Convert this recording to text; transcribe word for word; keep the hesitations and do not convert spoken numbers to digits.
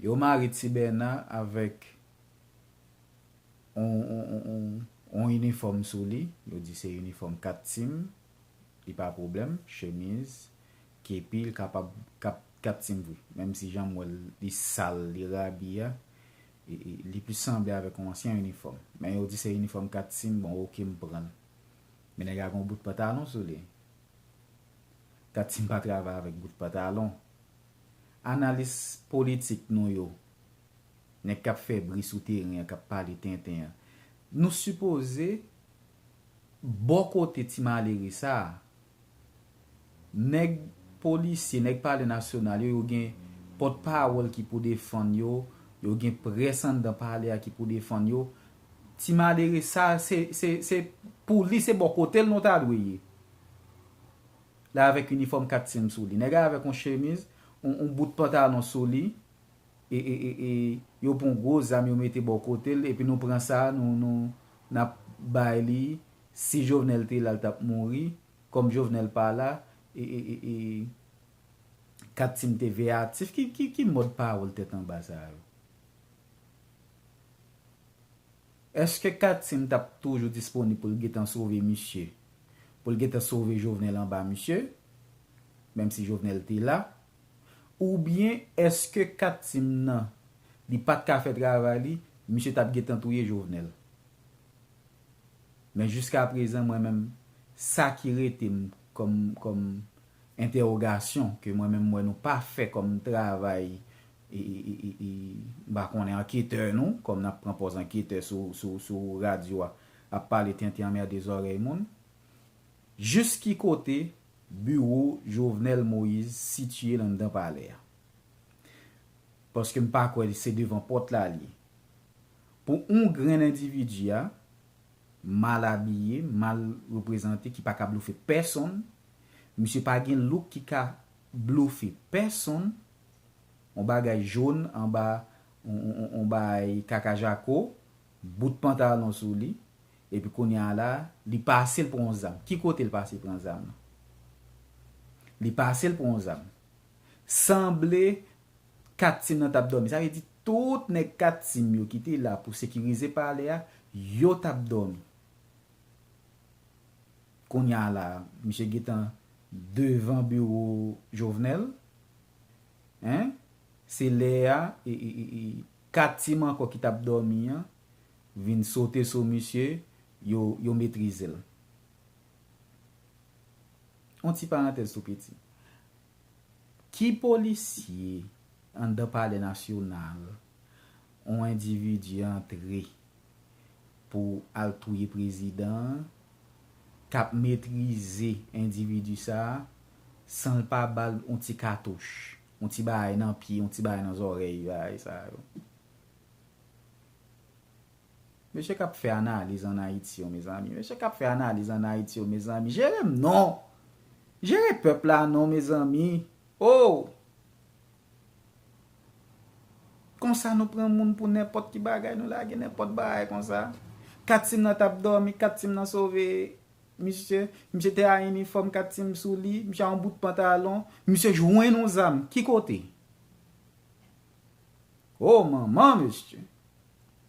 Yo mare Ti Bèna avèk on, on, on, on, on inifòm sou li. Yo di se inifòm kat tim. Li pa pwoblèm. Chemiz, kepi, l kapab kat, kat tim vre. Menm si jan m wè l, li sal, li rabiya, e, e, li plis sanble avèk yon ansyen inifòm. Men yo di se inifòm kat tim, bon, oke, m pran l. Men nèg la gen yon bout pantalon sou li. Kat tim pa travay avèk bout pantalon. Analis politik nou yo, nèg k ap fè bri sou teren an, k ap pale tenten an, nou sipoze bò kote ti malere sa a. Nèg polisye, nèg palè nasyonal yo, yo gen pòtpawòl ki pou defann yo, yo gen près anndan palè a ki pou defann yo. Ti malere sa, se, se, se, pou li, se bò kote l nou ta dwe ye. La avèk inifòm kat tim sou li. Nèg la avèk yon chemiz, yon, yon bout pantalon sou li, e, e, e, e, yo pran gwo zam, yo mete bò kote l, epi nou pran sa, nou, nou, n ap bay li, si Jovenel te la, l t ap mouri, kòm Jovenel pa la, e, e, e, e, kat tim te veyatif. Ki, ki, ki mòd pawòl tèt anba sa yo? Èske kat tim t ap toujou disponib pou l gentan sove misye? Pou l gentan sove Jovenel anba misye? Menm si Jovenel te la? Oubyen èske kat tim nan, li pa t ka fè travay li, misye t ap gentan touye Jovenel? Men jiska prezan, mwen menm, sa ki rete m kòm, kòm entèwogasyon, ke mwen menm, m wè nou pa fè kòm travay, e, e, e, e, e, m pa konnen, anketè nou, kòm n ap pran pòz anketè sou, sou, sou radyo a, ap pale tenten anmède zòrèy moun. Jis ki kote biwo Jovenel Moïse sitiye l anndan palè a? Paske m pa kwè se devan pòt la l ye. Pou yon grenn endividi a, mal abiye, mal reprezante, ki pa ka blofe pèsonn, misye pa gen look ki ka blofe pèsonn, yon bagay jòn anba, yon, yon, yon, yon bagay kaka jako, bout pantalon sou li, epi kounye a la, li pase l pran yon zam. Ki kote l pase pran zam nan? Li pase l pran yon zam. Sanble kat tim nan t ap dòmi. Sa vle di tout nèg kat tim yo ki te la pou sekirize palè a, yo t ap dòmi. Kounye a la, misye gentan devan biwo Jovenel. Hein? Se lè a, e, e, e, e, kat tim ankò ki t ap dòmi an, vin sote sou misye, yo, yo metrize l. On ti parantèz tou piti. Ki polisye anndan Palè Nasyonal, on endividi antre pou al touye prezidan an, k ap metrize endividi sa a, san l pa ba l on ti katouch, on ti bagay nan pye, on ti bagay nan zòrèy, bagay sa yo? Mesye k ap fè analiz ann Ayiti yo, mezanmi. Mesye k ap fè analiz ann Ayiti yo, mezanmi. Jere m non! Jere pèp la non, mezanmi. Oh! Konsa nou pran moun pou nenpòt ki bagay, nou lage nenpòt bagay konsa. Kat tim nan t ap dòmi, kat tim nan sove misye. Misye te a inifòm kat tim sou li, misye a yon bout pantalon, misye jwenn yon zam. Ki kote? Oh, manman, mesye.